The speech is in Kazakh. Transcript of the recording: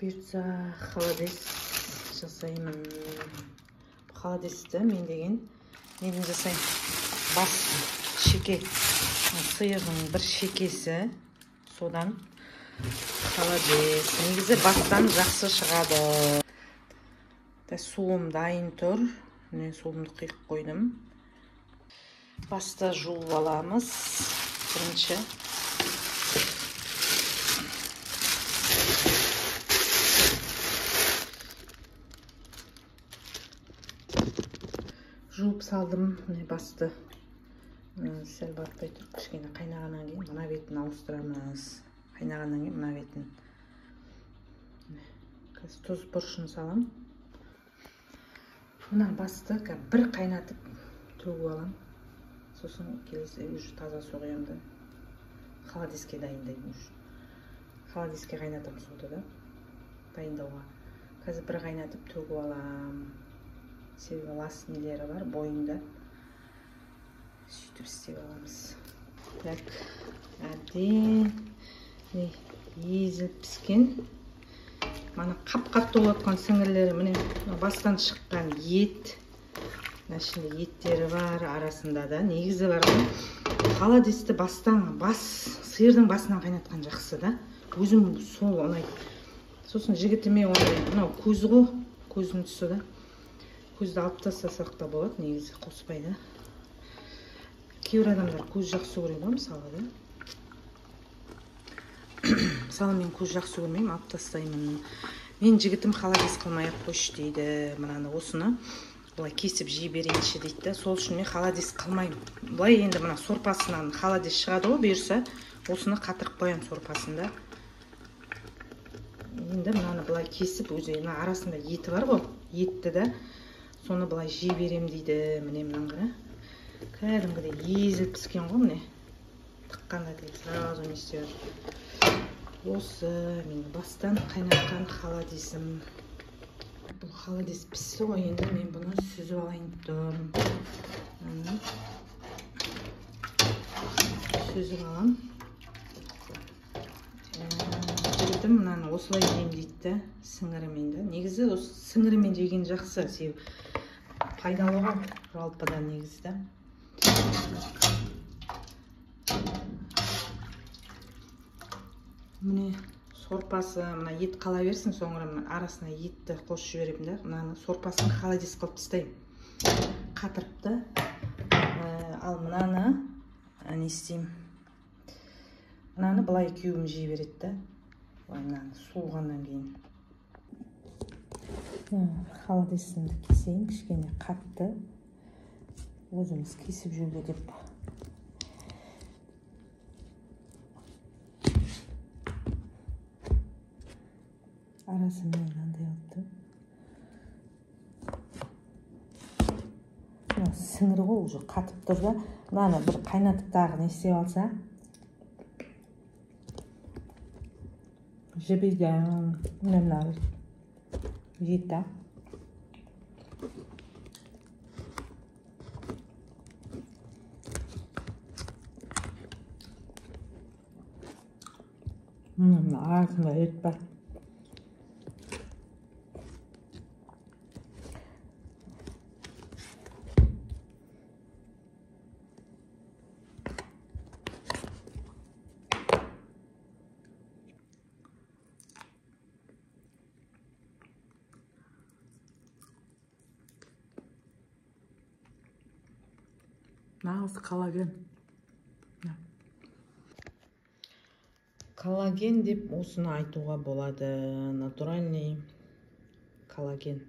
Бұйыртса холодец жасаймын. Холодецті мен деген неден жасаймын? Бас шеке. Сиырдың бір шекесі, содан холодец. Негізі бастан жақсы шығады. Суым дайын тұр. Міне суымды құйып қойдым. Басты жуып аламыз бірінші. Жуып салдым. Міне басты сәл батпай тұрып, кішкене қайнағаннан кейін мына бетін ауыстырамыз. Қайнағаннан кейін мына бетін. Қазір тұз бұрышын салам. Мына басты бір қайнатып төгіп алам. Сосын келесі уже таза су құямын да. Холодецке дайындаймын уже. Холодецке қайнатамын суды да дайындауға. Қазір бір қайнатып төгіп алам. Себебі лас нелері бар бойында. Сөйтіп істеп аламыз. Так, әбден езіліп піскен. Мана қап-қатты болып жатқан сіңірлері, міне бастан шыққан ет. Мына ішінде еттері бар, арасында да негізі бар ғой. Холодецті бастан, бас, сиырдың басынан қайнатқан жақсы да. Өзім сол ұнайды. Сосын жігітіме ондай, мынау көзі ғой, көзінің түсі да. Көзді алып тастасақ та болады, негізі қоспай да. Кейбір адамдар көз жақсы көреді ғой, мысалы да. Мысалы мен көз жақсы көрмеймін, алып тастаймын. Мен жігітім холодец қылмай ақ қойшы дейді, мынаны осыны былай кесіп жей берейінші дейді да. Сол үшін мен холодец қылмаймын. Былай енді мына сорпасынан холодец шығады ғой, бұйырса, осыны қатырып қоямын сорпасында. Енді мынаны былай кесіп, өзі мына арасында еті бар ғой, етті да, соны былай жей берем дейді. Міне мынаны қара. Кәдімгідей езіліп піскен ғой, міне. Тыққанда деп сразу не істеп жатыр. Осы мен бастан қайнатқан холодесім. Бұл холодец пісті ғой, енді мен бұны сүзіп алайын деп тұрмын. Сүзіп алам. Жігітім мынаны осылай жеймін дейді да, сіңірімен да. Негізі осы сіңірімен жеген жақсы, себебі пайдалы ғой жалпыда негізі да. Міне сорпасы, мына ет қала берсін, соңыра мына арасына етті қосып жіберемін да. Мынаны сорпасын холодец қылып тастаймын. Қатырып та. Ал мынаны не істеймін? Мынаны былай күйеуім жей береді да. Былай мынаны суығаннан кейін. Холодецімді кесейін, кішкене қатты. Өзіміз кесіп жеуге деп. Арасы міне мынандай алыпты. Мына сіңір ғой, уже қатып тұр да. Мынаны бір қайнатып тағы не істеп алса, жібиді. Міне мына ет да. Мына арасында ет бар. Нағыз коллаген. Коллаген деп осыны айтуға болады. Натуральный коллаген.